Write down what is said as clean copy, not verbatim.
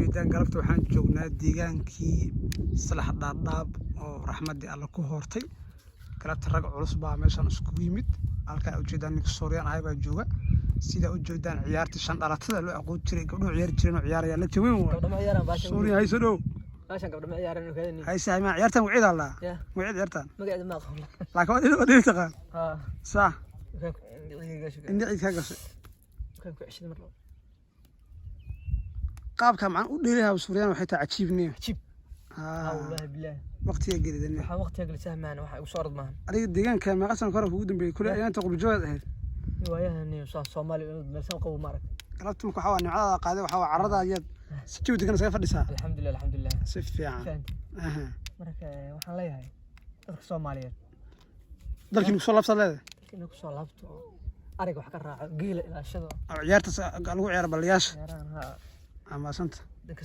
Ujeedaan, galabta waxaan joognaa deegaankii Salax Dhaadhaab oo raxmaddii Alle ku hoortay. Galabta rag culus baa meeshaan iskugu yimid. Halkaa ujeedaan, ninka Suuryaan ahay baa jooga. Sidaa ujeedaan, ciyaartii shan dhalatada loo aqoon jiray, gabdhuhu ciyaari jireen oo ciyaaraya la jaweyn waa. Gabdho ma ciyaaraan baashan. Suuryaan, hayso dhow. Baashan gabdho ma ciyaaraan ogaadani. Hayse haymaa, ciyaartan magaceeda allaa. Ya. Magaceeda ciyaartan? Magaceeda ma aqoon. Laakiin waa dhili taqaan. Ha. Sax. Gashay. Indha ciid kaa gashay. Kan ku ceshada mar labo. Qaabka macaan u dheelihaa Suuryaan waxay tahay cajiibniyo. Cajiib. Ha, wallahi billahi. Waqtiga gelidani. Waxaan waqtiga gelisah maahan, waxa igu soo orod maahan. Adiga deegaanka meeqa sano ka hor kugu dambeeyey kule ayaanta qurbajoogaad ahayd? Waayahan saa Soomaali meelsan qabo ma arag. Galabta marka waxaa waa nimcadaada qaaday, waxaa waa carrada ayaad si jawi degan isaga fadhisaa. Alxamdulilah, alxamdulilah. Si fiican. Fahanti. Aha. Marka waxaan leeyahay dadka Soomaaliyeed dalkii kusoo laabsaad leedahay. Dadka inay kusoo laabto oo ariga wax ka raaco, geela ilaashado. Oo ciyaartaas lagu ciyaaro balayaasha. Ciyaarahan, ha. Amaasanta. Dadka.